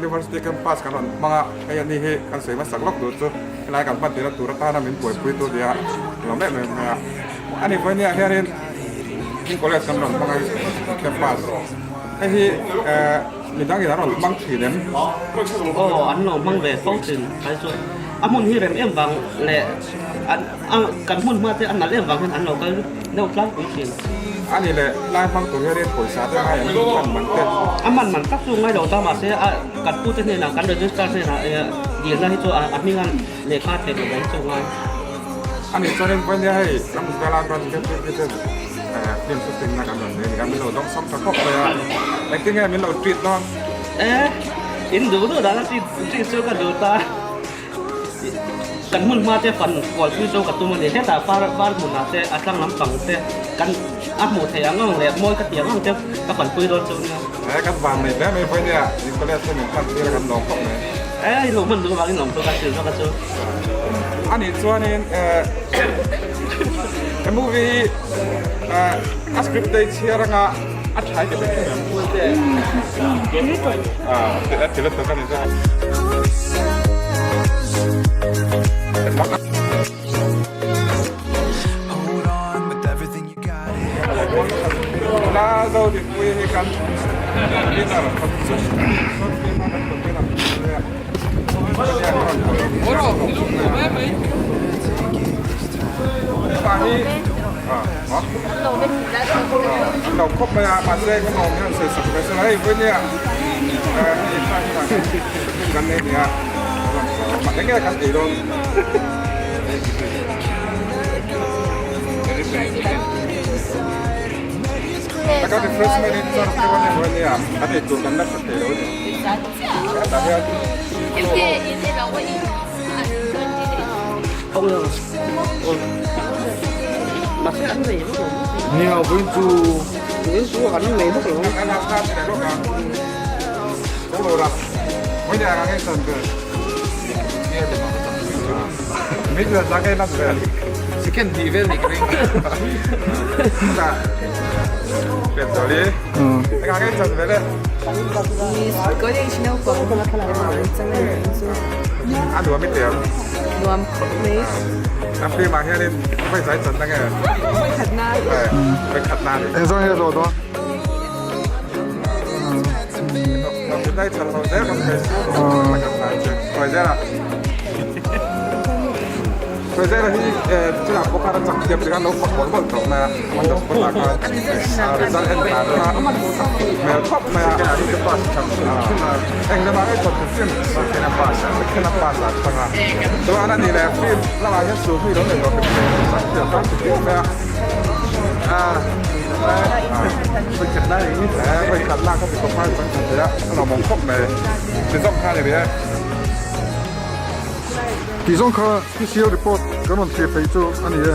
University campus kan rawn hmang a, hei ani hi kan sawi hmasak lawk tur chu helai kan hman tirna tur atana min buaipui tu nia lawm em em mai a. Ani vawinia hianin King College kan rawn hmang a campus hei hi eh midang in an rawn hmang thin em? Aw an lo hmang ve fo thin tlai chu a hmun hi rem em vang leh an a kan hmun hma te a nalh em vang hian an lo kal deuh tlangpui thin. A ni leh lai hmang tur hianin pawisa te ngai an man man te. A man man tak chu ngai lo ta mahse a kan pute hnenah kan register hnenah dilna hi chu a hming a lehkha theih loh mai hi chu ngai. A nih chuanin vawinia hei ram vela branch te te te film shooting na kan rawn nei a ni a, min lo dawng sawm tha khawp mai a, engtin nge min lo treat dawn? E, in duh duh dan a treat treat chu ka duh ta. Kan hmun hma te fan kualpui zo ka tum a ni. Hetah par par hmunah te a tlang lampang te kan a hmuh theih ang ang leh mawi ka tih ang ang te ka fanpui dawn chu nia. E kan van nei hle mai vawinia Nicholas te min hman tir a kan lawm khawp mai. E i lo hman duh avangin lawm chu ka sil zawk a chu. A nih chuanin e movie hi a script te i chhiar anga a tha i ti ve em? A ti lutuk a ni chu. La zo dinpui hi kan dinner short film a kan dinner lo khawp mai a mahse ka awm hian sawi sak ve sela hei vawinia hei kan nei nia eng nge kan ei dawn. Taka refreshment in chuan thil a ni ania a ei tur kan la hre thei lo a ni. Hetah hian Nia vawiin chu Second hnih vel ni ka ring. College naupang A nuam i tiang. Nuam khawp mai. A film ah hianin vai zai chan na nge? Vai khat na. Vai khat na ni. Engzawng hi a zawh dawn? Tunlai chhan ho zel kan thei chu. Sawi zel a. Sawi zel a hi chutah pawh khan a chak thiam tikhan lo fak mawlh mawlh tawh mai a. On the spot ah khan result en dan kha hmel khawp mai a. Eng lamah nge thawk hrim hrim second a pass ah chhang a. Chuan a ni leh film lamah hian sulhnu lo nei lo hrim hrim chak thiam tan ti viau mai a. Vawi khat lak a ti khawp a chang thei thei a a lawmawm khawp mai ti zawng kha a ni rih e. Tih zawng kha PCO report kan rawn thlir thei chu a ni e.